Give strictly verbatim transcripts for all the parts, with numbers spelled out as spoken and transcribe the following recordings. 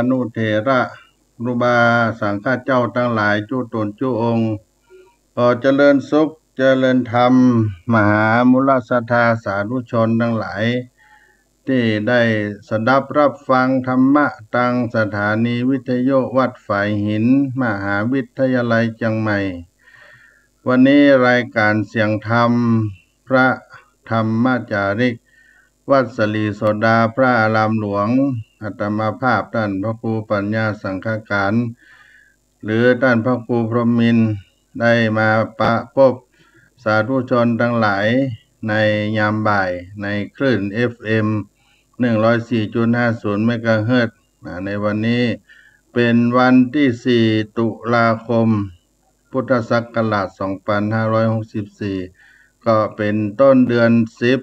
นุเถระ ครูบาสังฆเจ้าตังหลายจุ๊ต๋นจุ๊องค์ ขอเจริญสุขเจริญธรรม มหามูลศรัทธาสาธุชนตังหลาย ตี้ได้สดับฮับฟังธรรมะตางสถานีวิทยุวัดฝายหิน มหาวิทยาลัยเจียงใหม่ วันนี้รายก๋านเสียงธรรม พระธรรมจาริก วัดศรีโสดาพระอารามหลวง อาตมาภาพต้านพระครูปัญญาสังฆการ หรือต้านพระครูพรหมินทร์ ได้มาปะปบสาธุชนตังหลายในยามบ่ายในคลื่น เอฟเอ็ม หนึ่งร้อยสี่จุดห้าศูนย์ เมกะเฮิรตซ์ อ่า ในวันนี้เป๋นวันตี้สี่ ตุลาคม พุทธศักราช สองปันห้าร้อยหกสิบสี่ ก็เป๋นต้นเดือนสิบ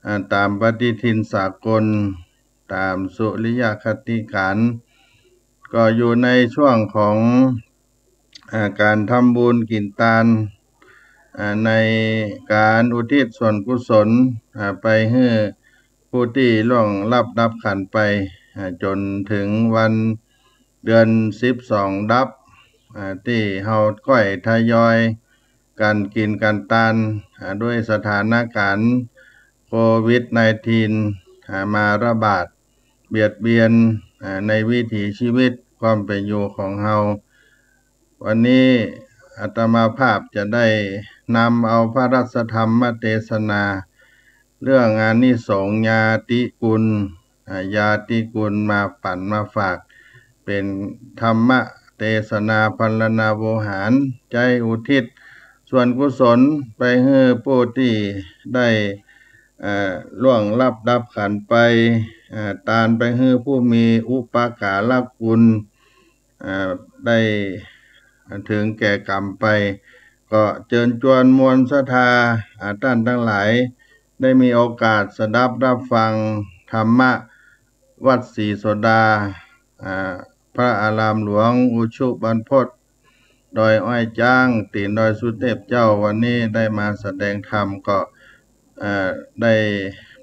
อ่า ต๋ามปฏิทินสากล ต๋ามสุริยคติก๋าน ก็อยู่ในช่วงของ อ่า ก๋านทำบุญกิ๋นตาน อ่า ในก๋านอุทิศส่วนกุศล อ่า ไปหื้อผู้ตี้ล่วงลับดับขันธ์ไป อ่า จ๋นเถิงวันเดือนสิบสองดับ อ่า ตี้เฮาก้อยทยอยกั๋นกิ๋นกั๋นตาน อ่า ด้วยสถานก๋ารณ์โควิดไนน์ทีน อ่า มาระบาดเบียดเบียน อ่า ในวิถีชีวิตความเป๋นอยู่ของเฮา วันนี้อาตมาภาพจะได้นำเอาพระราชธรรมเตสนา เรื่องอานิสงส์ญาติกุล อ่า ญาติกุลมาปั๋นมาฝาก เป๋นธรรมเตสนาพรรณนาโวหาร ใจ๊อุทิศส่วนกุศลไปหื้อผู้ตี้ได้ เอ่อ ล่วงลับดับขันธ์ไป เอ่อ ตานไปหื้อผู้มีอุปการะกุณ อ่า ได้เถิงแก่ก๋รรมไป ก็เจิญจวนมวลศรัทธา อ่า ต้านตังหลาย ได้มีโอกาสสดับฮับฟังธรรมะวัดศรีโสดา อ่า พระอารามหลวงอุชุบรรพต ดอยอ้อยจ๊าง ตี๋นดอยสุเทพเจ้า วันนี้ได้มาแสดงธรรมก็ เอ่อ ได้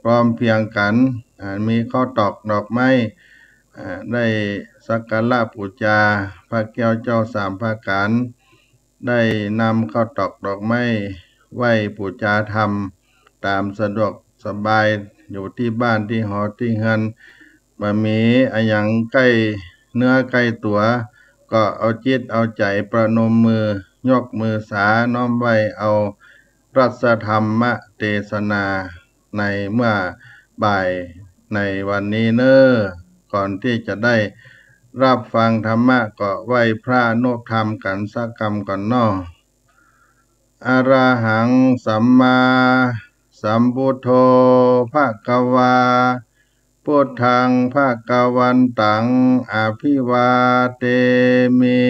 พร้อมเพรียงกั๋น อ่า มีข้าวตอกดอกไม้ อ่า ได้สักการะปู๋จาพระแก้วเจ้าสามประก๋าน ได้นำข้าวตอกดอกไม้ไหว้ปู๋จาธรรมต๋ามสะดวกสบาย อยู่ตี้บ้านตี้หอตี้เฮือน บ่มีอะหยังใก้เนื้อใก้ตั๋ว ก็เอาจิตเอาใจ๋ประนมมือ ยกมือสาน้อมไหว้เอาพระราชธรรมเตสนา ในเมื่อบ่ายในวันนี้เน่อ ก่อนตี้จะได้ฮับฟังธรรมะก็ไหว้พระอนุธรรมกั๋นสักกำก่อนเนาะ อะระหังสัมมาสัมพุทโธ ภะคะวา พุทธัง ภะคะวันตัง อะภิวาเทมิ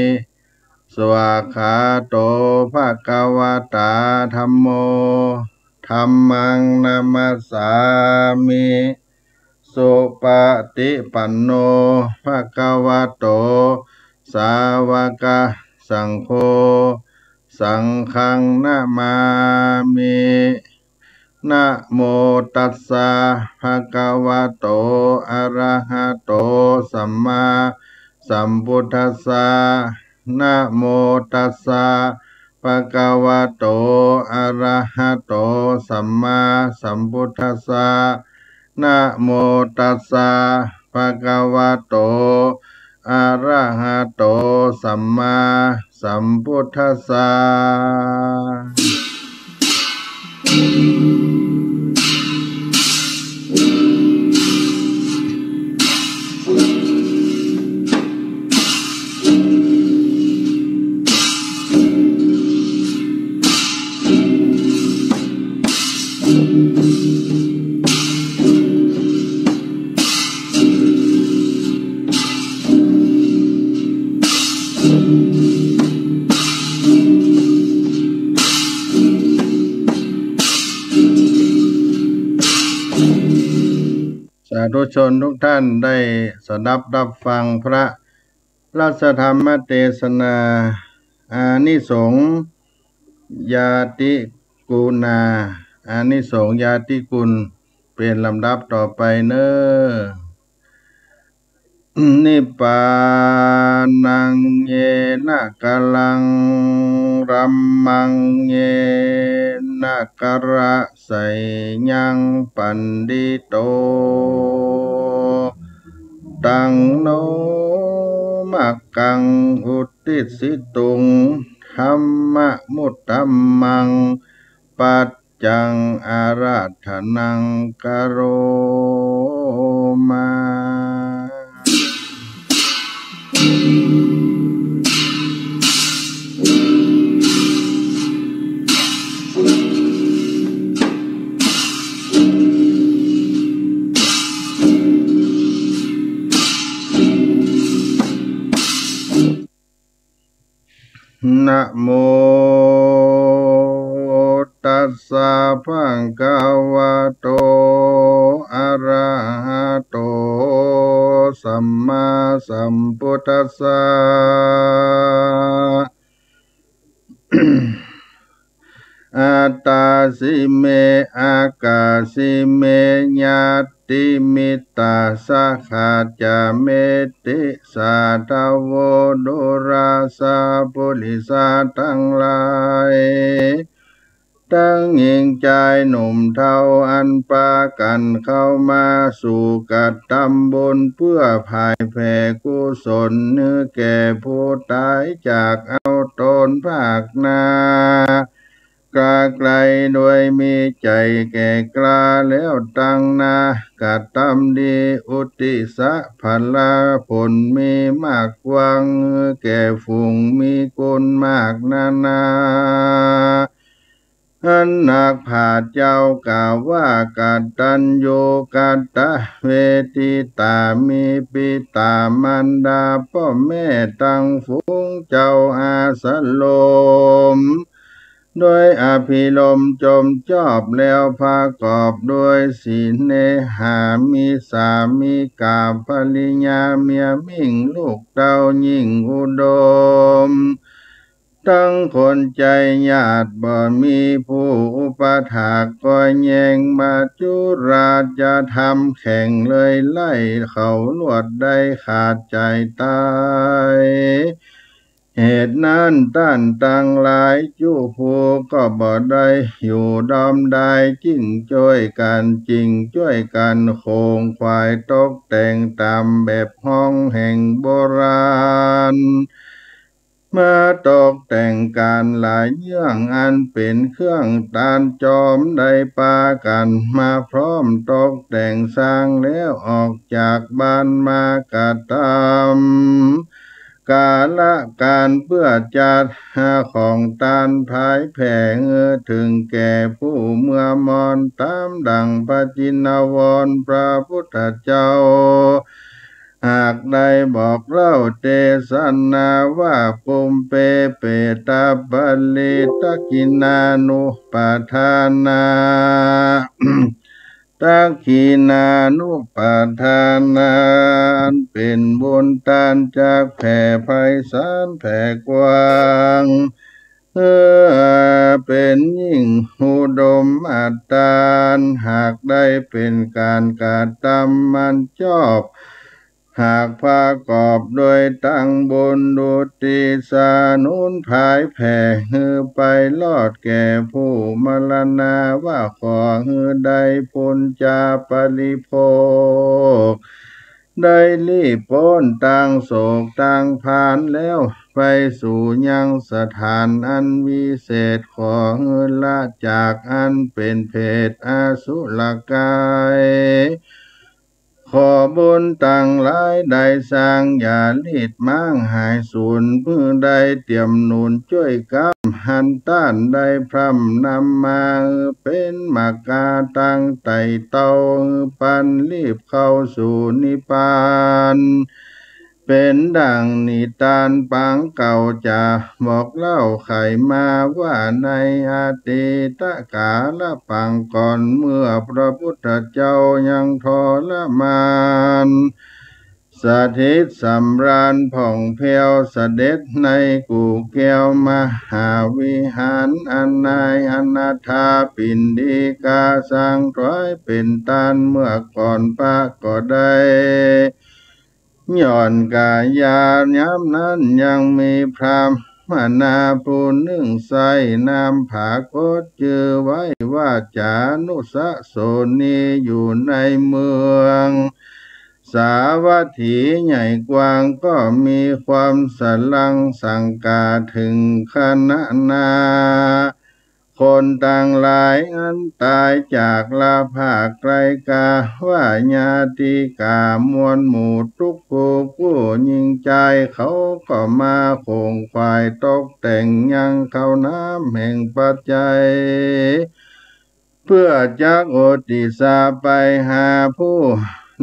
สวากขาโต ภะคะวะตา ธัมโม ธัมมัง นะมัสสามิ สุปะติปันโน ภะคะวะโต สาวะกะสังโฆ สังฆัง นะมามิ นะโม ตัสสะ ภะคะวะโต อะระหะโต สัมมาสัมพุทธัสสะ นะโม ตัสสะ ภะคะวะโต อะระหะโต สัมมาสัมพุทธัสสะ นะโม ตัสสะ ภะคะวะโต อะระหะโต สัมมาสัมพุทธัสสะ สาธุชนทุกท่านได้สดับฮับฟังพระราชธรรมเตสนา อานิสงส์ญาติกุณา อานิสงส์ญาติกุล เป๋นลำดับต่อไปเน่อ นิพพานัง เยนะกะลัง รัมมัง เยนะกะระ ไสยัง ปัณฑิโต ตัง โน มักขัง อุตติสสิตุง ธัมมะมุตตะมมัง ปัจจัง อาราธนัง กะโรมะ นะโม ตัสสะ ภะคะวะโต อะระหะโต สัมมาสัมพุทธัสสะ อัตตาสิ เม อากาสิ เม ญาติมิตตาสะหะจา เมติสาธะโว ดูราสะ ปุริสะตังหลาย ตังหญิงจายหนุ่มเฒ่า อันปากั๋นเข้ามาสู่กัดตำบุญ เปื้อผายแผ่กุศลหื้อแก่ผู้ต๋าย จากเอาต๋นภาคหน้า กาไกลโดยมีใจ๋แก่กล้าแล้ว ตังนากัดตำดี อุตติสะผละผลมีมากกว้าง แก่ฝูงมีกุณมากนานา อันนักปราชญ์เจ้ากล่าวว่า กัตตัญญูกะตะเวทิตา มีปิต๋ามารดาป้อแม่ตังฝูงเจ้าอาสรม โดยอภิรมย์จมจอบแล้ว ประกอบด้วยสิเนหา มีสามิก๋าภริยาเมียมิ่งลูกเต้ายิ่งอุดม ตังคนใจ๋ญาติบ่มีผู้อุปถาก ก็แยงมัจจุราชธรรมแข่งเลยไล่เขาลวดได้ขาดใจ๋ต๋าย เหตุนั้นต้านตังหลายจุผู้ก็บ่ได้อยู่ดอมดาย จึงจ้วยกั๋น จึงจ้วยกั๋นโขงขวายตกแต่งต๋ามแบบฮ้องแห่งโบราณ มาตกแต่งก๋านหลายเยื่องอันเป๋นเครื่องตานจอม ได้ปากั๋นมาพร้อมตกแต่งสร้างแล้ว ออกจากบ้านมากระตำก๋าละก๋านเปื้อจัดหาของตานผายแผ่หื้อเถิงแก่ผู้เมื่อมอน ต๋ามดั่งพระจินวรพระพุทธเจ้า หากได้บอกเล่าเตสนาว่า ปุพเพเปตาปริตตะกิณานุปาทานา ตะกิณานุปาทานา อันเป๋นบุญตานจักแผ่ไพศาลแผ่กว้าง เออ เป๋นยิ่งอุดมอัตตา หากได้เป๋นก๋านกระตำมันจอบ หากประกอบด้วยตังบุญอุตติสานุนผายแผ่หื้อไปรอดแก่ผู้มรณาว่า ขอหื้อได้ปุญญาปริโภค ได้ลี้ป๊นตังโศกตังพานแล้ว ไปสู่ยังสถานอันวิเศษ ขอหื้อละจากอันเป๋นเปรตอสุรกาย ขอบุญตังหลายได้สร้างอย่าลีดม้างหายสูญ ผู้ได้เตรียมหนุนจ้วยก๊ำหันต้านได้พร่ำนำมา เป๋นมากาตังไต่เต้า ปันลีบเข้าสู่นิพพาน เป๋นดั่งนิตานปางเก่าจะบอกเล่าไขมาว่า ในอดีตกาลปางก่อน เมื่อพระพุทธเจ้ายังทรมาน สถิตสำราญผ่องแผ้ว เสด็จในกู่แก้วมหาวิหาร อันนายอนาถาปิณฑิกาสร้างถวายเป๋นตานเมื่อก่อน พระก็ได้ ย่อนกายา ยามนั้นยังมีพราหมณาผู้นึ่ง ใส้นามผาคตจื่อไว้ว่า จานุสโสนี อยู่ในเมืองสาวัตถีใหญ่กว้าง ก็มีความสลังสังกาเถิงคณะนา คนตังหลายอันต๋ายจากลาภาคไกลกา ว่าญาติก๋ามวลหมู่กู้กู้ ยิ่งจายเขาก็มาขงขวายตกแต่งยังข้าวน้ำแห่งปัจจัย เปื้อจักอุตติสสะไปหาผู้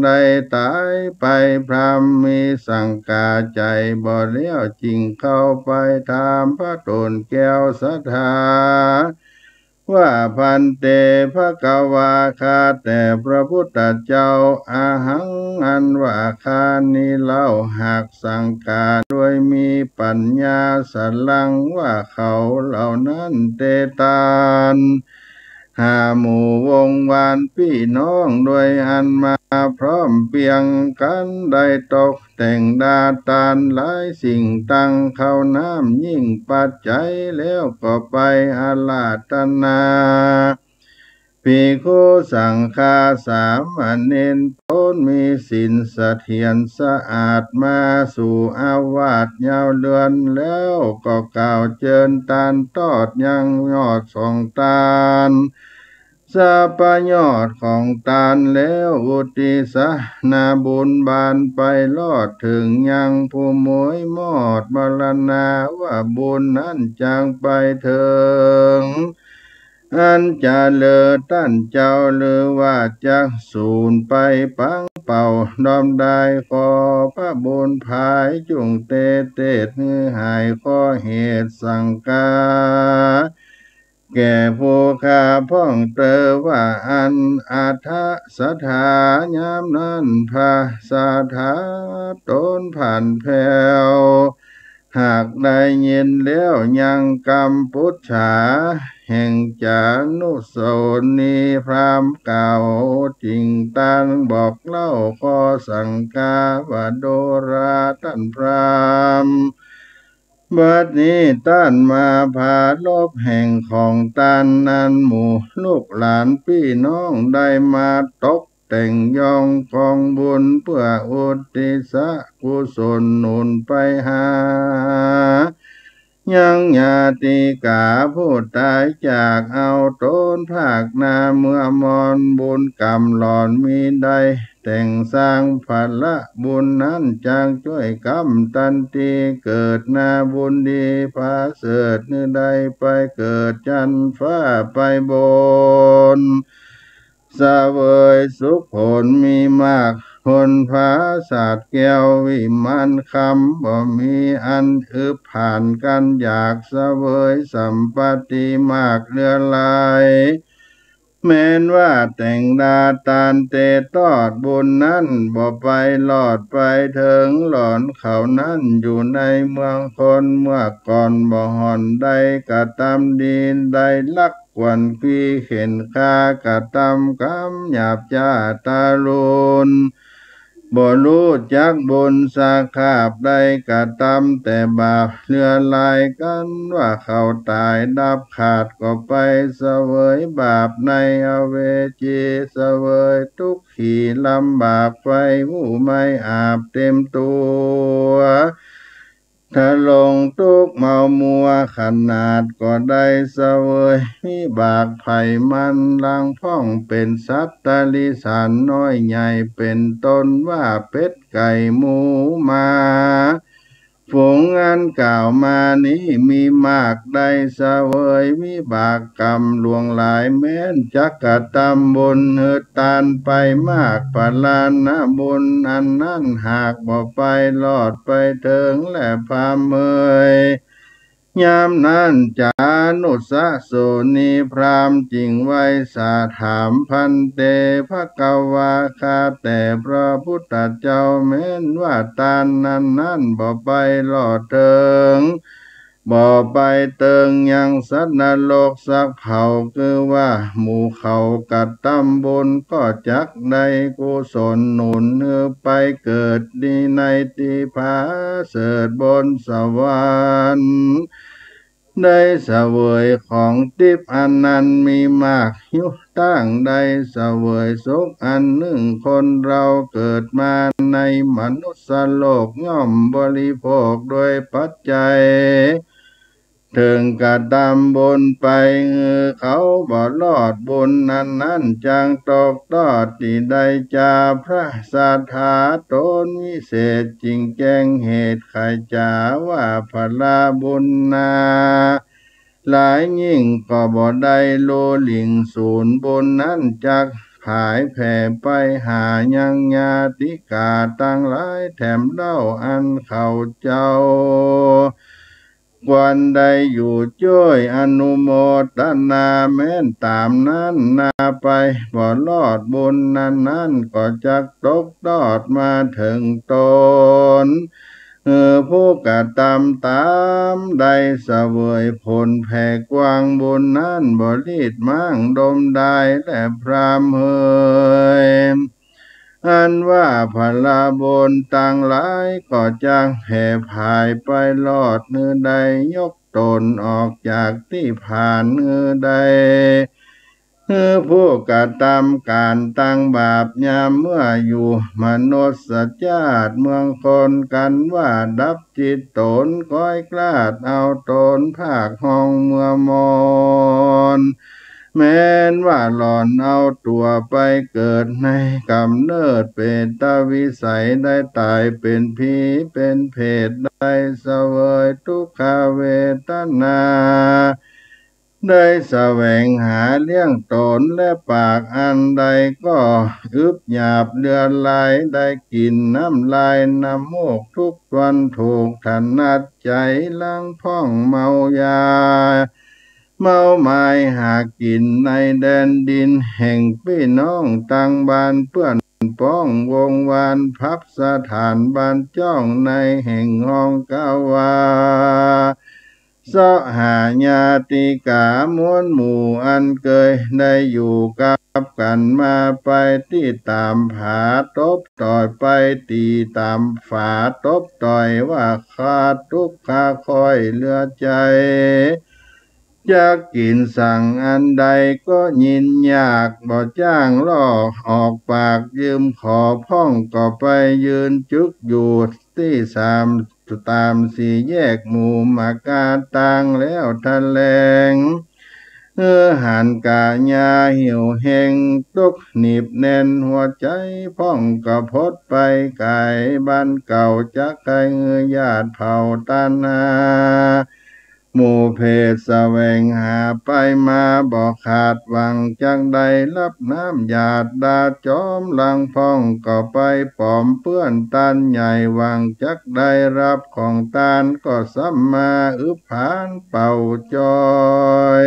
ใดต๋ายไป พราหมณ์มีสังกาใจ๋บ่แล้ว จึงเข้าไปถามพระโตนแก้วสัตถา ว่า ภันเต ภะคะวา ข้าแต่พระพุทธเจ้า อะหัง อันว่าข้านี้เล่า หากสังกาโดยมีปัญญาสลังว่าเขาเหล่านั้นเตตาน หาหมู่วงวานปี้น้อง โดยอันมาพร้อมเปียงกั๋น ได้ตกแต่งดาตานหลายสิ่ง ตังข้าวน้ำยิ่งปัจจัย แล้วก็ไปอาราธนา ภิกขุสังฆาสามเณร ต๋นมีศีลเสถียรสะอาด มาสู่อาวาสยาวเดือน แล้วก็กล่าวเจิญตานตอดยังยอดของตาน สัพพะยอดของตานแล้ว อุตติสสะนาบุญบานไปรอดเถิงยังผู้หมวยมอดมรณา ว่าบุญนั้นจักไปเถิง อันจะเลิศ ต้านเจ้า หรือว่าจักสูญไปปังเป่าดอมดาย ขอพระบุญผายจุ่งเตเตศหื้อหาย ข้อเหตุสังกา แก่ผู้ข้าพ่องเตอว่า อันอัฏฐสัตถา ยามนั้นพระสัตถาต๋นผันแผว หากได้ยินแล้วยังกำปุจฉา แห่งจานุสโสนีพราหมณ์กล่าว จึงตรัสบอกเล่าข้อสังกาว่า ดูราต้านพราหมณ์ บัดนี้ต้านมาผารบแห่งของตานนั้น หมู่ลูกหลานปี้น้องได้มาตกแต่งยองกองบุญ เปื้ออุตติสสะกุศลหนุนไปหา ยังญาติก๋าผู้ต๋ายจาก เอาต๋นภาคหน้าเมื่อมรบุญก๋รรมหล่อนมีได้แต่งสร้างผละบุญนั้น จักจ้วยกำตันตีเกิดนาบุญดีผาเสริฐ หื้อได้ไปเกิดจั๊นฟ้าไปบน เสวยสุขผลมีมาก ผลผาสาทแก้ววิมานคำ บ่มีอันอึบผ่านกั๋นอยาก เสวยสัมปัตติมากเหลือหลาย แม้นว่าแต่งดาตานเตตอดบุญนั้น บ่ไปรอดไปเถิงหล่อนเขานั้น อยู่ในเมืองคนเมื่อก่อน บ่ห่อนได้กระตำดี ได้ลัก ขวัญคีเข็ญฆ่ากระตำกรรมหยาบจ้าตารุณ บ่ฮู้จักบุญสักคาบ ได้กระตำแต่บาปเหลือหลาย กั๋นว่าเขาต๋ายดับขาดก็ไปเสวยบาปในอเวจี เสวยตุ๊กขีลำบากไฟ ฮู้ไม่อาบเต็มตั๋ว ทรงตุ๊กข์เมามัวขนาด ก็ได้เสวยวิบากภัยมัน หลังพ่องเป๋นสัตว์ติริสานน้อยใหญ่ เป๋นต้นว่าเป็ดไก่หมูหมา ฝูงอันกล่าวมานี้มีมาก ได้เสวยวิบากกรรมหลวงหลาย แม้นจักกระตำบุญหื้อตานไปมาก ผลานะบุญอันนั้นหากบ่ไปรอดไปเถิงแลพราหมณ์เอ๋ย ยามนั้นจานุสโสนีพราหมณ์จึงไหว้สาถาม ภันเต ภะคะวา ข้าแต่พระพุทธเจ้า แม้นว่าตานนั้นนั้นบ่ไปรอดเถิง บ่ไปเติงยังสัตว์นรกสักเผ่า คือว่าหมู่เขากระตำบุญก็จักได้กุศลหนุนหื้อไปเกิดดีในตี้ผาเสริฐบนสวรรค์ ได้เสวยของติ๊บอันนั้นมีมากอยู่ ตั้งได้เสวยสุขอันนึ่ง คนเฮาเกิดมาในมนุษย์โลกย่อมบริโภคโดยปัจจัย เถิงกระตำบุญไป หื้อเขาบ่รอดบุญนั้นๆ จักตกตอดตี้ได้จาพระศาสดาต๋นวิเศษ จึงแจ้งเหตุไขจ๋าว่า พลบุญนาหลายยิ่งก็บ่ได้ลู่หลิ้งสูญ บุญนั้นจักผายแผ่ไปหายังญาติกาตังหลายแถมเล่า อันเขาเจ้า ควรได้อยู่จ้วยอนุโมตนา แม้นต๋ามนั้นนาไป บ่รอดบุญนั้นๆ ก็จักตกตอดมาเถิงต๋น หื้อผู้กระตำต๋ามได้เสวยผลแผ่กว้าง บุญนั้นบ่ลีดม้างดมดายแลพราหมณ์เฮย อันว่าพลบุญตังหลายก็จักแผ่ผายไปรอด หื้อได้ยกต๋นออกจากตี้ผาน หื้อได้ หื้อผู้กระตำก๋านตังบาป ยามเมื่ออยู่มนุษย์จาติเมืองคน กันว่าดับจิตต๋น ก้อยกล้าดเอาต๋นภาคห้องเมื่อมอน แม้นว่าหล่อนเอาตั๋วไปเกิดในก๋ำเนิดเปรตวิสัย ได้ต๋ายเป๋นผีเป๋นเปรต ได้เสวยทุกขเวทนา ได้แสวงหาเลี้ยงต๋นและปากอันใดก็อึบหยาบเลือนลาย ได้กลิ่นน้ำลายน้ำมูกทุกวัน ถูกถนัดใจ๋ หลังพ่องเมายา เมามายหากิ๋นในแดนดินแห่งปี้น้องตังบ้านเปื้อน ป้องวงวานพักสถานบ้านจ้อง ในแห่งห้องกล่าวว่า เสาะหาญาติกามวลหมู่อันเกยได้อยู่กับกั๋นมา ไปตี้ต๋ามผาตบต่อย ไปตี้ต๋ามฝาตบต่อย ว่าขาดตุ๊กข์ค่อยเหลือใจ๋ จักกิ๋นสังอันใดก็ยินอยาก บ่จ้างล่อออกปากยืมขอ พ่องก็ไปยืนจึกอยู่ตี้สาม ต๋ามสี่แยกหมู่มากาตางแล้วแถลง หื้อหันก๋ายาหิวแฮงตกหนีบแน่นหัวใจ๋ พ่องก็พดไปก๋ายบ้านเก่า จักใค่หื้อญาติเผ่าตัณหา หมู่เปรตแสวงหาไปมาบ่ขาด หวังจักได้ฮับน้ำหยาดดาจอม หลังพ่องก็ไปป๋อมเปื้อนตานใหญ่ หวังจักได้ฮับของตาน ก็ซ้ำมาอึบผานเป่าจอย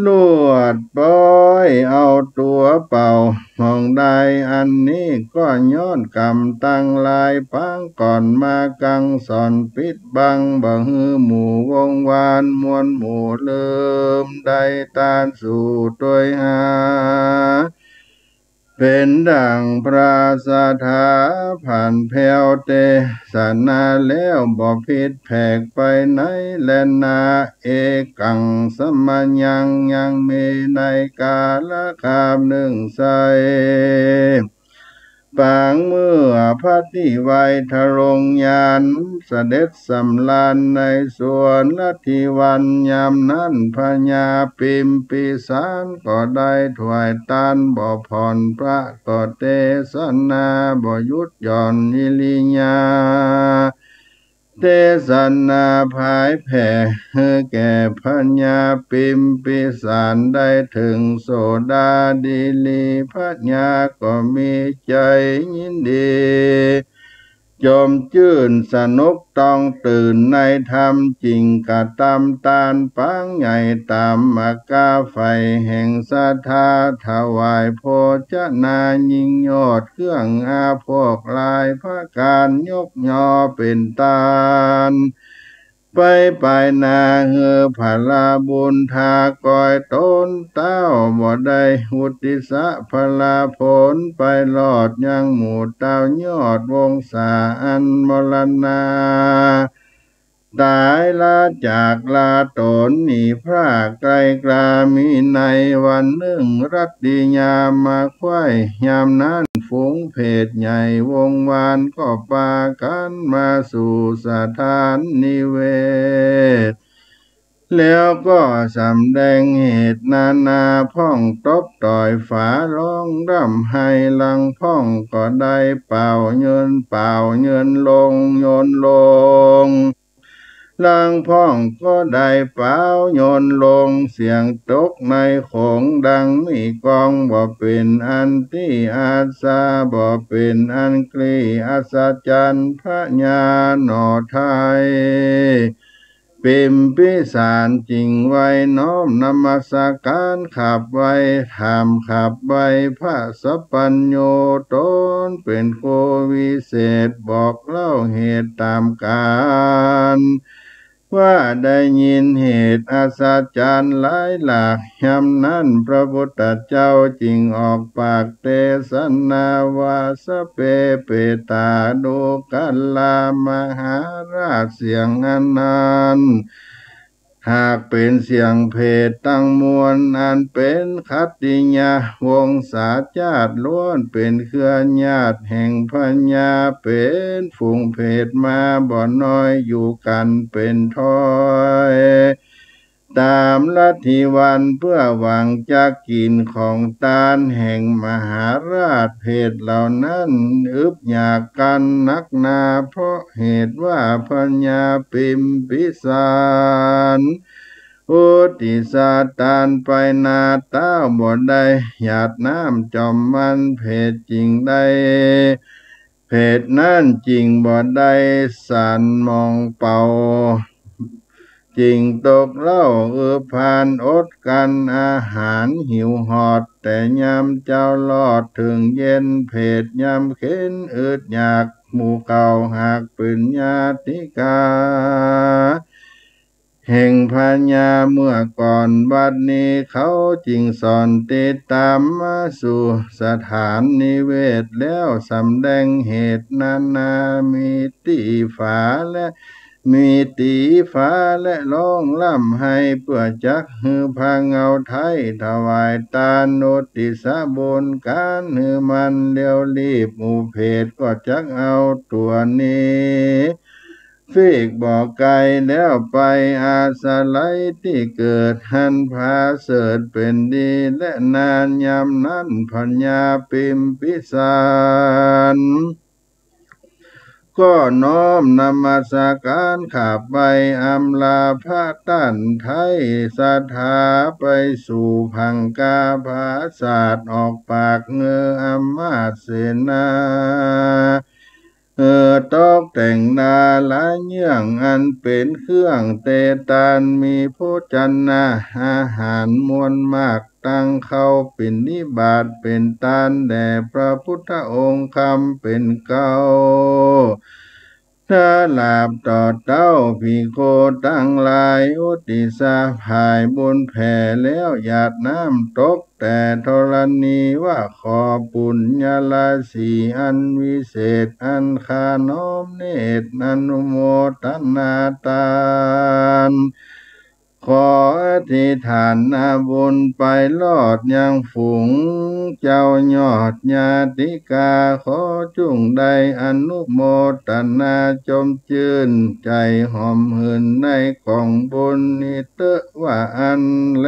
ลวดป้อยเอาตั๋วเป่าหม่องใด อันนี้ก็ย้อนกรรมตังหลาย ปางก่อนมากังสอนปิดบัง บ่หื้อหมู่วงวานมวลหมู่ลืม ได้ตานสู่ตวยหา เป๋นดั่งพระศาสดาผันแผ้วเตสนาแล้ว บ่ผิดแผกไปไหนแลนา เอกังสมัยยัง ยังมีในกาลคาบนึ่งไส้ ปางเมื่อพระตี้ไวทรงญาณ เสด็จสำราญในสวนลัทธิวัน ยามนั้นพญาปิมปิสารก็ได้ถวายตานบ่ผ่อน พระก็เตสนาบ่หยุดหย่อนอิริยา เตสนาผายแผ่หื้อแก่พญาปิมปิสาร ได้เถิงโสดาดีลี พญาก็มีใจ๋ยินดี จมจื้นสนุกต้องตื่นในธรรม จึ่งกระตำตานปางใหญ่ ต๋ามมากาใฝ่แห่งศรัทธา ถวายโภชนายิ่งโยชน์ เครื่องอาโภคหลายประก๋าน ยกยอเป๋นตาน ไปไปนาหื้อพระบุญทากอยต๋นเต้า บ่ได้อุตติสสะพระผล ไปรอดยังหมู่เต้ายอดวงศาอันมรณา ต๋ายละจากลาต๋นหนีพรากไกลกล้า มีในวันนึ่งรัตติยามาใคว่ ยามนั้นฝูงเผตใหญ่วงวาน ก็ปากั๋นมาสู่สถานนิเวศ แล้วก็สำแดงเหตุนานา พ่องตบต่อยฝาร้องร่ำไห้ ลางพ่องก็ได้เป่าเยิน เป่าเยินลง เยินลง ลางพ่องก็ได้เป่าเยินลง เสียงตกในโขงดังมีกลอง บ่เป๋นอันตี้อัศจรรย์ บ่เป๋นอันกลี้อัศจรรย์ พญาหน่อไทย ปิมพิสารจึงไหว้น้อมนมัสการขับไหว้ ถามขับไหว้พระสัพพัญญู ต๋นเป๋นครูวิเศษ บอกเล่าเหตุต๋ามกาล ว่าได้ยินเหตุอัศจรรย์หลายหลาก ยามนั้นพระพุทธเจ้าจึงออกปากเตสนาว่า สพเป เปตา ดูกรา มหาราช เสียงอันนั้น หากเป๋นเสียงเผตตังมวล อันเป๋นขัตติยะ วงศาจ้าดล้วน เป๋นเครือญาติแห่งพญา เป๋นฝูงเผตมาบ่น้อย อยู่กั๋นเป๋นถ้อย ต๋ามลัทธิวัน เปื้อหวังจะกิ๋นของตานแห่งมหาราช เผตเหล่านั้นอึดอยากกั๋นนักหนา เพราะเหตุว่าพญาปิมพิสาร อุตติสสะตานไปนาเต้า บ่ได้หยาดน้ำจ๋อมมัน เผตจึงได้ เผตนั้นจึงบ่ได้สันมองเป่า จึงตกเล่าอืบพานอดกั๋นอาหาร หิวหอดแต่ยามเจ๊ารอดเถิงเย็น เผตยำเข็ญอึดอยาก หมู่เก่าหากเป๋นญาติกา แห่งพญาเมื่อก่อน บัดนี้เขาจึงสอนติดต๋ามมาสู่สถานนิเวศ แล้วสำแดงเหตุนานา มีตี้ฝาและ มีตี้ฝาและร้องร่ำไห้ เปื้อจักหื้อพระเงาไท้ถวายตานอุตติสสะบุญก๋านหื้อมันเร็วรีบ หมู่เผตก็จักเอาตั๋วหนี ฟีกบ่ไกลแล้วไปอาศัยตี้เกิดหั้นผาเสริฐเป๋นดี และนานยามนั้นพญาปิมพิสาร ก็น้อมนมัสการขับไหว้อำลาพระต้านไท้ ศรัทธาไปสู่ผังคาผาสาท ออกปากเงืออำมาตย์เสนา เออ ตกแต่งนาลาเยื่องอันเป๋นเครื่องเตตาน มีโภชนะอาหารมวลมาก ตั้งเข้าปิณฑบาตเป๋นตานแด่พระพุทธองค์คำเป๋นเกล้า ถ้าลาบต่อเต้าภิกขุตังหลาย อุตติสสะผายบุญแผ่แล้วหยาดน้ำตกแต่ธรณีว่า ขอปุญญราศีอันวิเศษ อันข้าน้อมเนตรอนุโมทนาตาน ขออธิษฐานนาบุญไปรอดยังฝูงเจ้ายอดญาติกา ขอจุ่งได้อนุโมทนาจมจื้นใจ๋หอมหื่นในก๋องบุญนี้เต๊อะ ว่าอั้นแล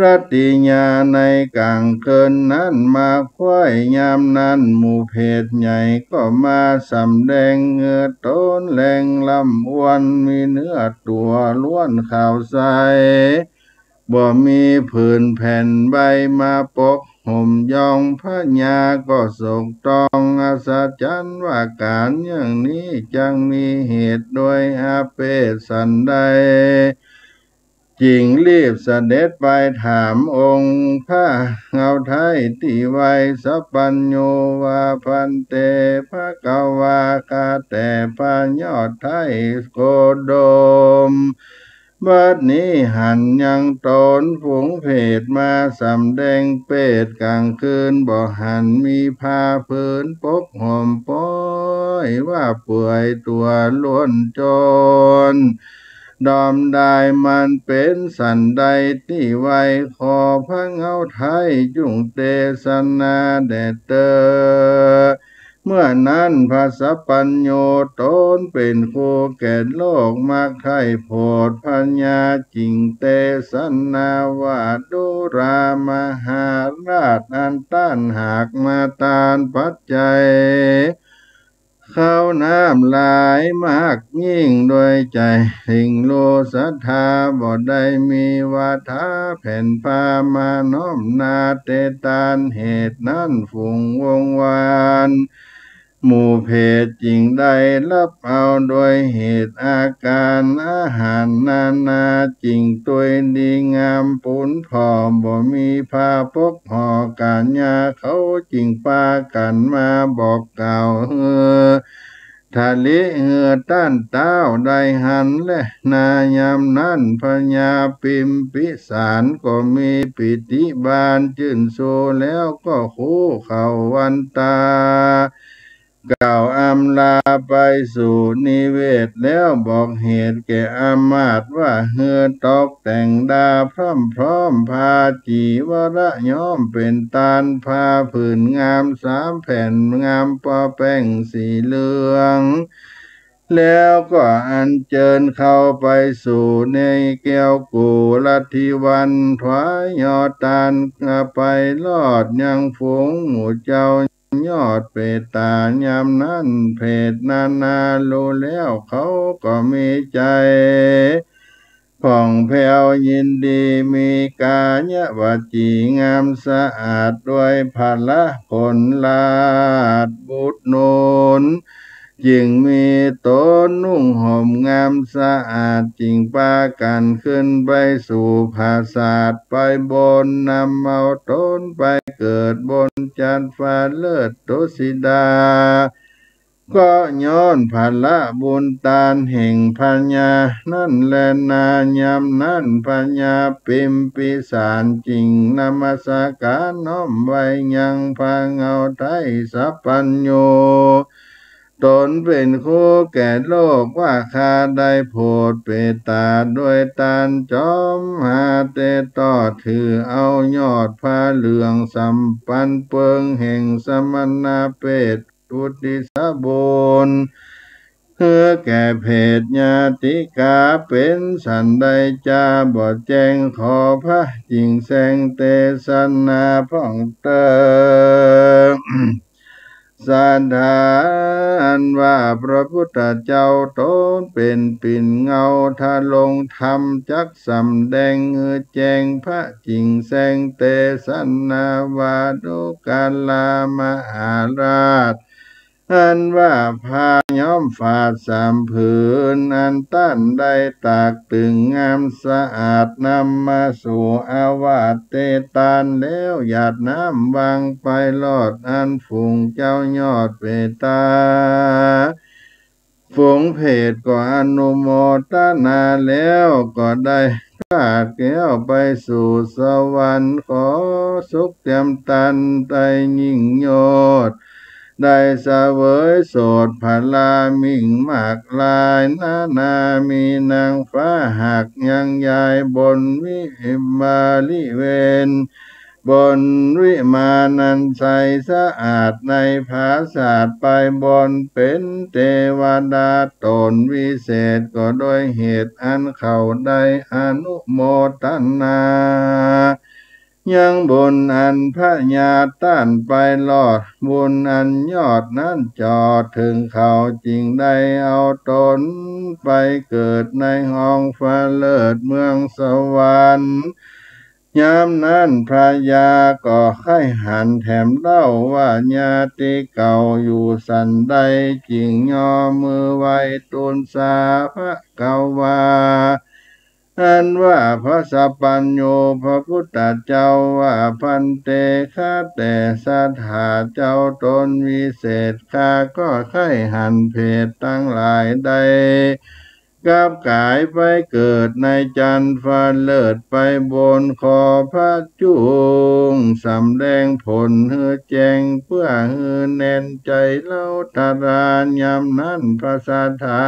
รัตติยาในก๋างคืนนั้นมาใคว่ ยามนั้นหมู่เผตใหญ่ก็มาสำแดงเงือต๋นแรงร่ำอ้วน มีเนื้อตั๋วล้วนขาวใส บ่มีผื่นแผ่นใบมาปกห่มยอง พญาก็โศกตองอัศจรรย์ว่า ก๋านอย่างนี้จักมีเหตุโดยอาเพศสันใด จึงรีบเสด็จไปถามองค์พระเงาไท้ตี้ไหว้สัพพัญญูว่า ภันเต ภะคะวา ข้าแต่พระยอ ไท้โคดม บัดนี้หันยังต๋นฝูงเปรตมาสำแดงเปรต ก๋างคืนบ่หันมีผ้าผืนปกห่มปอย ว่าเปื่อยตั๋วล้วนจน ดอมดายมันเป๋นสันใด ตี้ไหว้ขอพระเหง้าไท้จุ่งเตสนาแด่เตอ เมื่อนั้นพระสัพพัญญูต๋นเป๋นครูแก่โลก มักใค่โผดพญา จึ่งเตสนาว่า ดูรามาหาราช อันต้านหากมาตานปัจจัย ข้าวน้ำหลายมากยิ่งโดยใจ๋ สิ่งรู้ศรัทธาบ่ได้มีวาทา แผ่นพามาน้อมนาเตตาน เหตุนั้นฝูงวงวาน หมู่เปรตจึ่งได้รับเอาโดยเหตุอาการอาหารนานา จึ่งตวยดีงามปูนผ่อ บ่มีผ้าปกห่อก๋านยา เขาจึ่งปากั๋นมาบอกกล่าวหื้อ ทะลิหื้อต้านต๊าวได้หันแล นายามนั้นพญาปิมปิสารก็มีปีติบานจื้นชูแล้ว ก็คู่เขาวันตา กล่าวอำลาไปสู่นิเวศแล้ว บอกเหตุแก่อำมาตย์ว่า หื้อตกแต่งดาพร่ำพร้อม ผ้าจีวระย้อมเป๋นตาน ผ้าผืนงามสามแผ่น งามปอแป้งสีเหลือง แล้วก็อัญเจิญเข้าไปสู่ในแก้วโกลทิวัน ถวายยอดตานไปรอดยังฝูงหมู่เจ้ายอดเปตตา ยามนั้นเปรตนานารู้แล้ว เขาก็มีใจ๋ ผ่องแผ้วยินดี มีกายวจีงามสะอาด ด้วยผละผลราชบุตรนุน จึ่งมีต๋นนุ่งห่มงามสะอาด จึ่งปากั๋นขึ้นไปสู่ผาสาทไปบน นำเอาต๋นไปเกิดบนจันทร์ฟ้าเลิศดุสิดา ก็ย้อนผละบุญตานแห่งพญานั้นแลนา ยามนั้นพญาปิมปิสารจึ่งนมัสการน้อมไหว้ยังพระเหง้าไท้สัพพัญญู ต๋นเป๋นครูแก่โลกว่า ข้าได้โผดเปตตาด้วยตานจอมหาเตตอด ถือเอายอดผ้าเหลืองสัมปันเปิงแห่งสมณเปต อุทิศบุญ หื้อแก่เปตญาติกา เป๋นสันใดจาบ่แจ้ง ขอพระจึ่งแสงเตสนาพ่องเติง สถานว่าพระพุทธเจ้าต๋นเป๋นปิ่นเงาทรงธรรม จักสำแดงหื้อแจ้ง พระจึ่งแสงเตสนาว่า ดูรามาหาราช อันว่าผ้าย้อมฝาดสามผืน อันต้านได้ตากตึงงามสะอาด นำมาสู่อาวาสเตตานแล้ว หยาดน้ำวางไปรอด อันฝูงเจ้ายอดเปตตา ฝูงเปตก็อนุโมทนาแล้ว ก็ได้คาดแคล้วไปสู่สวรรค์ ขอสุขเตียมตันได้ยิ่งยอด ได้เสวยโสตผลามิ่งมากลายนานา มีนางฟ้าหากยังยายบนวิมาริเวณ บนวิมานอันใสสะอาดในผาสาทไปบน เป๋นเตวดาต๋นวิเศษ ก็โดยเหตุอันเขาได้อนุโมทนา ยังบุญอันพญาต้านไปรอด บุญอันยอดนั้นจอดเถิงเขา จึงได้เอาต๋นไปเกิดในห้องฟ้าเลิศเมืองสวรรค์ ยามนั้นพญาก็ใค่หันแถมเล่าว่า ญาติเก่าอยู่สันใด จึงยอมือไหว้ตูนสา ภควา อันว่าพระสัพพัญญูพระพุทธเจ้าว่า ภันเต ข้าแต่สหทาเจ้าต๋นวิเศษ ข้าก็ใคร่หันเผตตังหลายได้ กลับก๋ายไปเกิดในจันทร์ฟ้าเลิศ ไปบนขอพระจุง สำแดงผลหื้อแจ้ง เปื้อหื้อแน่นใจ๋เฮาทราน ยามนั้นพระสหทา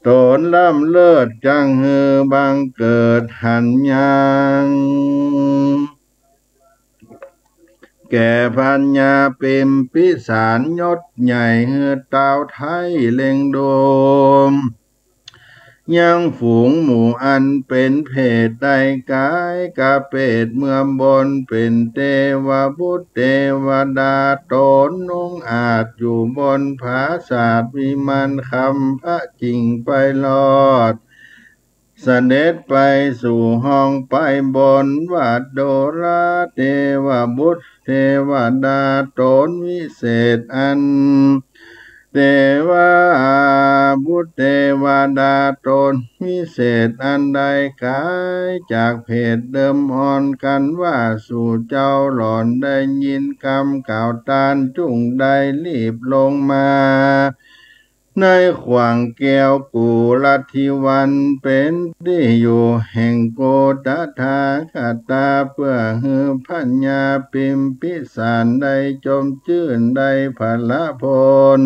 ต๋นล้ำเลิศจักหื้อบังเกิดหันยัง แก่พญาปิมพิสารยศใหญ่หื้อเต๊าไท้เล็งดู ยังฝูงหมู่อันเป๋นเผตได้ก๋ายกะเปตเมืองบน เป๋นเตวบุตรเตวดา ต๋นนุ่งอาชอยู่บนผาสาทวิมานคำ พระจิ่งไปรอด เสด็จไปสู่ห้องไปบน ว่า ดูราเตวบุตรเตวดา ต๋นวิเศษอัน เตวบุตรเตวดา ต๋นวิเศษอันได้ก๋ายจากเผตเดิมอ่อน กันว่า สูเจ้าหล่อนได้ยินกำกล่าวตาน จุ่งได้รีบลงมา ในขว้างแก้วกุลทิวัน เป๋นตี้อยู่แห่งกุลตถาคตา เปื้อหื้อพญาปิมพิสารได้จมจื้น ได้ผละผล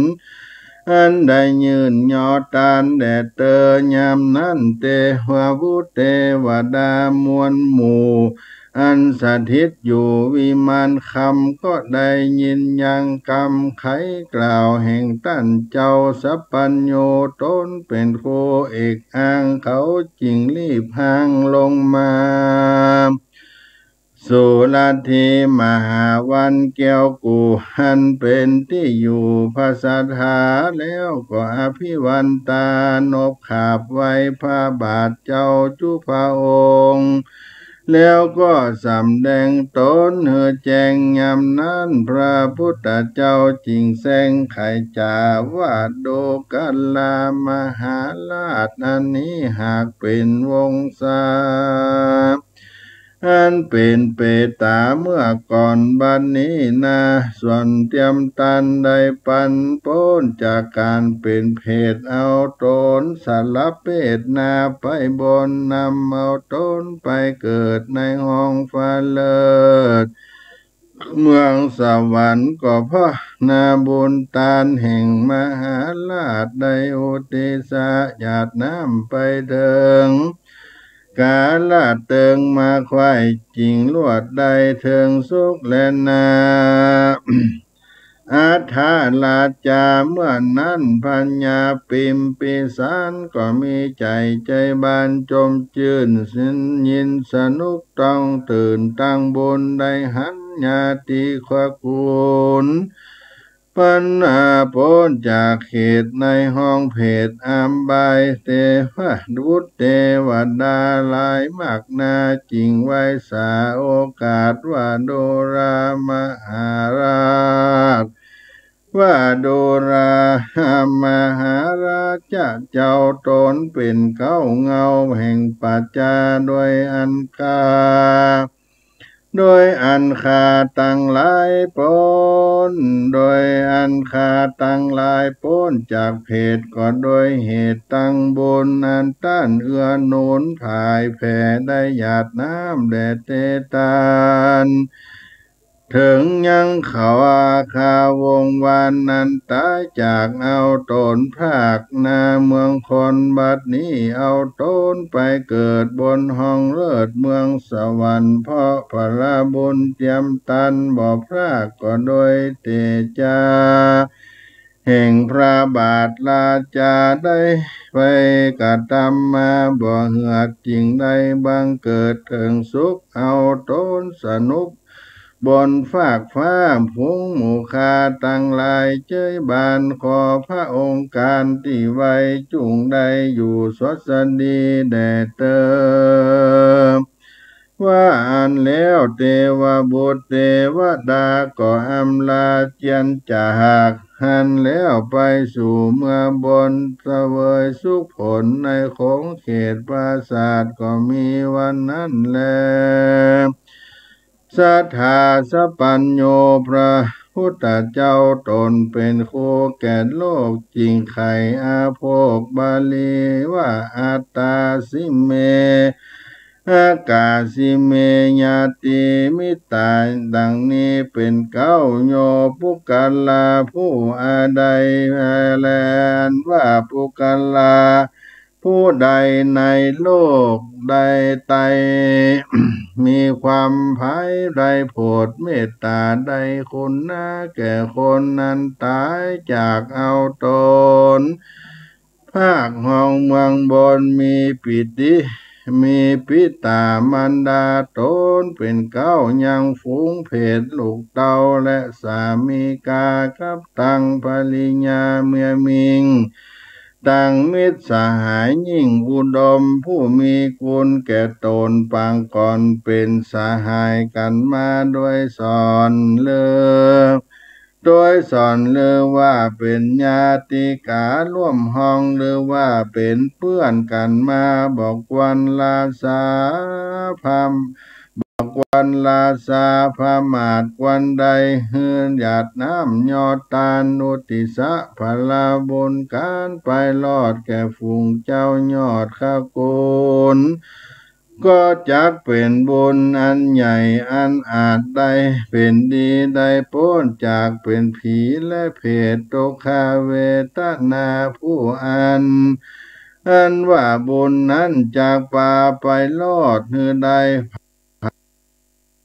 อันได้ยื่นยอตานแด่เตอ ยามนั้นเตวบุตรเตวดามวลหมู่ อันสถิตอยู่วิมานคำ ก็ได้ยินยังกำไขกล่าวแห่งต้านเจ้าสัพพัญญู ต๋นเป๋นครูเอกอ้าง เขาจิ่งรีบห่างลงมา สู่ลัทธิมหาวันแก้วกุล อันเป๋นตี้อยู่พระสหทา แล้วก็อภิวันตานบขาบไหว้พระบาทเจ้าจุ๊พระองค์ แล้วก็สำแดงต๋นหื้อแจ้ง ยามนั้นพระพุทธเจ้าจิ่งแซงไขจ๋าว่า ดูกราหมหาราช อันนี้หากเป๋นวงศา อันเป๋นเปต๋าเมื่อก่อน บัดนี้นา ส่วนเตียมตานได้ปันป๊นจากก๋านเป๋นเผต เอาต๋นสละเพศนาไปบน นำเอาต๋นไปเกิดในห้องฟ้าเลิศ เมืองสวรรค์ ก็เพราะนาบุญตานแห่งมหาราช ได้อุทิศหยาดน้ำไปเถิง กาลาเติงมาใคว่ จิ่งลวดได้เถิงสุขแลนา อัฏฐราชา เมื่อนั้นพญาปิมพิสารก็มีใจ๋ใจ๋บานจมจื้น สิ้นยินสนุกต้องตื่น ตังบุญได้หันญาติควักกุล ปันนาป๊นจากเขตในห้องเผตอบาย เตวบุตรเตวดาหลายมากนา จิ่งไหว้สาโอกาสว่า ดูราหมหาราช ว่า ดูราหมหาราชเจ้า ต๋นเป๋นเก๊าเงาแห่งปัจจา โดยอันคา โดยอันข้าตังหลายป๊น โดยอันข้าตังหลายป๊นจากเผต ก็โดยเหตุตังบุญอันต้านเอื้อหนุนผายแผ่ได้หยาดน้ำแด่เตตาน เถิงยังเขาอาคาวงศ์วานนั้นต๋ายจากเอาต๋นพรากนาเมืองคน บัดนี้เอาต๋นไปเกิดบนห้องเลิศเมืองสวรรค์ เพราะผละบุญเตียมตานบ่พราก ก็โดยเตจาแห่งพระบาทราชาได้ไปกระทำมาบ่เหือด จิ่งได้บังเกิดเถิงสุข เอาต๋นสนุก บนฟากฟ้า ฝูงหมู่ข้าตังหลายเจ๊ยบาน ขอพระองค์การตี้ไว จุ่งได้อยู่สวัสดีแด่เตอ ว่าอั้นแล้วเตวบุตรเตวดาก็อำลาเจียรจาก หั้นแล้วไปสู่เมืองบน เสวยสุขผลในขงเขตปราสาทก็มีวันนั้นแล สัตถาสัพพัญญู พระพุทธเจ้าตนเป็นครูแก่โลก จึงใค่อาโภคบาลีว่า อัตตาสิเม อากาสิเม ญาติมิตรา ดังนี้เป็นเก๊า โย ปุคคลา ผู้อาใดแล อันว่าปุคคลา ผู้ใดในโลกใดไต มีความใผใดโผดเมตต๋า ใดคุณนาแก่คนนั้นต๋ายจากเอาต๋น ภาคห้องเมืองบน มีปิติ มีปิต๋ามารดาต๋นเป็นเก๊า ยังฝูงเพศลูกเต้าและสามิกา กับตังภริยาเมียหมิง ตังมิตรสหายยิ่งอุดม ผู้มีคุณแก่ต๋นปางก่อน เป๋นสหายกั๋นมาโดยส่วนเลิก โดยส่วนเลิกว่าเป๋นญาติการ่วมห้อง หรือว่าเป๋นเปื้อนกั๋นมา บ่ควรละสาพระ บ่ควรละสาประมาท ควรได้หื้อหยาดน้ำยอดตาน อุทิศผลบุญก๋านไปรอดแก่ฝูงเจ้ายอดขกุล ก็จักเป๋นบุญอันใหญ่อันอาจได้เป๋นดี ได้ป๊นจากเป๋นผีและเปรต ทุกขเวทนา ผู้อัน อันว่าบุญนั้นจักปาไปรอดหื้อได้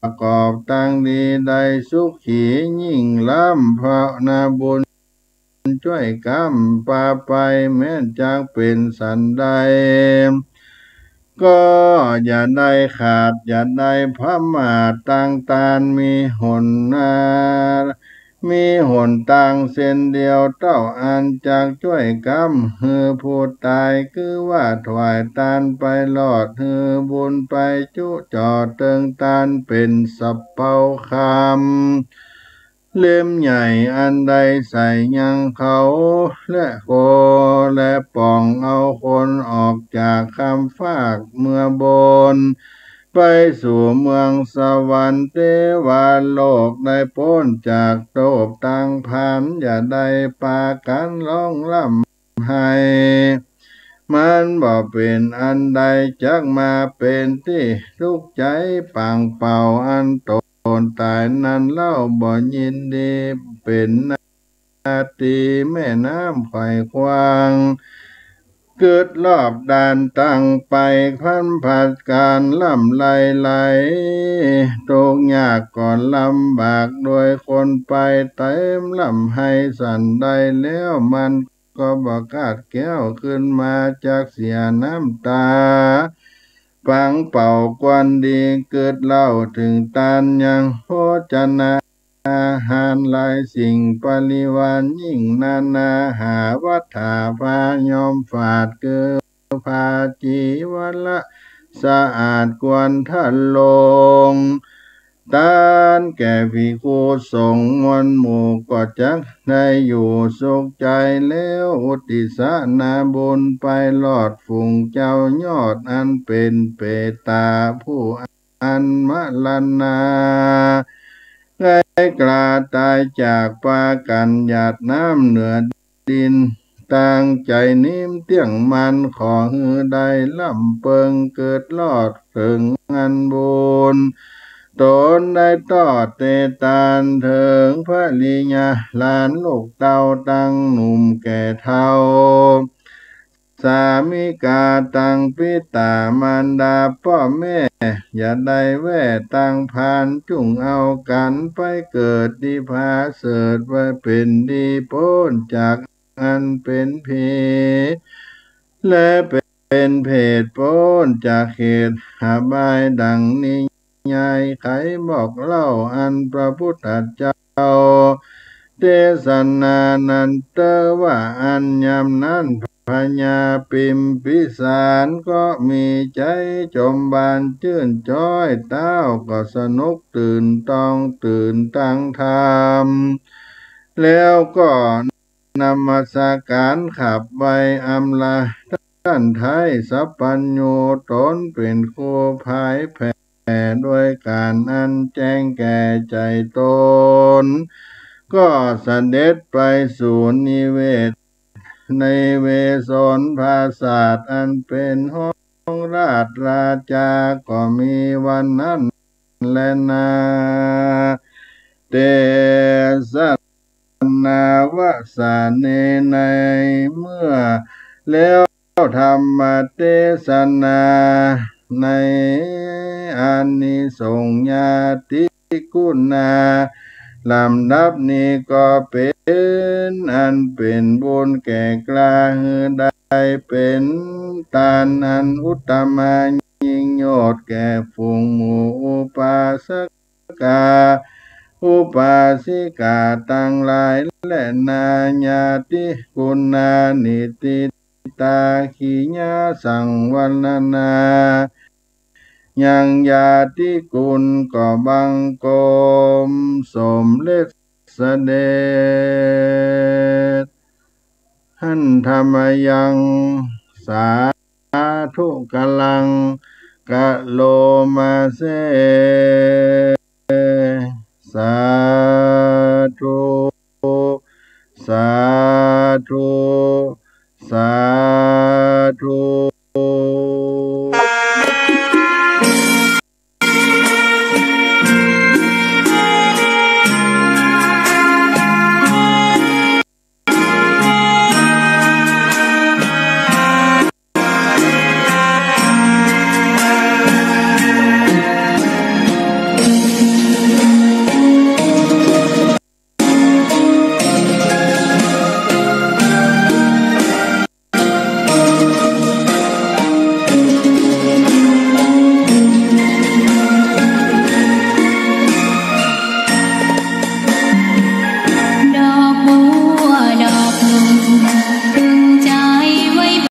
ประกอบตังดีได้สุขียิ่งล้ำ เพราะนาบุญจ้วยก๋ำปาไป แม้นจักเป๋นสันใด ก็อย่าได้ขาด อย่าได้ประมาท ตังตานมีหนนา มีหนตางเส้นเดียวเต้าอันจักจ้วยก๋ำหื้อผู้ต๋าย คือว่าถวายตานไปรอด หื้อบุญไปจุจ่อเติงตาน เป๋นสะเปาคำเล่มใหญ่ อันได้ใส่ยังเขาและโก และป่องเอาคนออกจากคำฟากเมืองบน ไปสู่เมืองสวรรค์ เตวโลก ได้ป๊นจากโทษตังพาน อย่าได้ปากั๋นฮ้องร่ำไห้ มันบ่เป๋นอันใด จักมาเป๋นตี้ตุ๊กข์ใจ๋ปางเป่า อันต๋นต๋ายนั้นเล่า บ่ยินดีเป๋นนา นาตีแม่น้ำไขว่ขวาง กึ๊ดรอบด้านตั้งไป พันผัดก๋านล่ำไหลไหล ทุกข์ยากก็ลำบาก โดยคนไปเต็มล่ำไห้สันใด แล้วมันก็บ่คาดแคล้ว ขึ้นมาจักเสียน้ำต๋า ปางเป่าควรดี กึ๊ดเล่าเถิงตานยังโภชนา อาหารหลายสิ่ง บริวารยิ่งนานา หาวัตถา ผ้ายอมฝาด คือผ้าจีวรสะอาดควรทะลง ตานแก่ภิกขุสงฆ์มวลหมู่ ก็จักได้อยู่สุขใจ๋แล้ว อุทิศนาบุญไปรอดฝูงเจ้ายอด อันเป๋นเปตต๋าผู้ อันมรณา ไกลกล้าต๋ายจาก ปากั๋นหยาดน้ำเหนือดิน ตั้งใจ๋นิ่มเตี้ยงมั่น ขอหื้อได้ล่ำเปิง กึ๊ดรอดเถิงอันบุญ ต๋นได้ตอบเตตานเถิงภริยา หลานลูกเต้าตังหนุ่มแก่เฒ่า สามิกาตังปิต๋ามารดาป้อแม่ อย่าได้แว่ตังพาน จุ่งเอากั๋นไปเกิดตี้ผาเสริฐ ว่าเป๋นดีป๊นจากอันเป๋นผี และเป๋นเปรตป๊นจากเขตอบาย ดังนิยายไขบอกเล่า อันพระพุทธเจ้า เตสนานั้นเต๊อะว่า อันยามนั้นพญาพิมพิสารก็มีใจ๋จมบานจื้นจ๊อย เต้าก็สนุกตื่นตองตื่นตังธรรม แล้วก็นมัสก๋านขับไวอำลา ต้านไท้สัพพัญญู ต๋นเป๋นครูผายแผ่ โดยก๋านอันแจ้งแก่ใจ๋ต๋น ก็เสด็จไปสู่นิเวศ ในเวสนผาสาท อันเป๋นห้องราชราจา ก็มีวันนั้นแลนา เตสะ นาวสเน ในเมื่อแล้วธรรมเตสนา ในอานิสงส์ญาติกุณา ลำดับนี้ก็เป๋นอันเป๋นบุญแก่กล้า หื้อได้เป๋นตานอันอุตตมะยิ่งโยชน์แก่ฝูงหมู่อุปาสกา อุปาสิกาตังหลาย และนา ญาติกุณานิติตา กิริยาสังวรณา ยังญาติกุณก็บังคมสมเร็จเสด็จ หันธรรมยัง สาธุ กรัง กะโรมาเส สา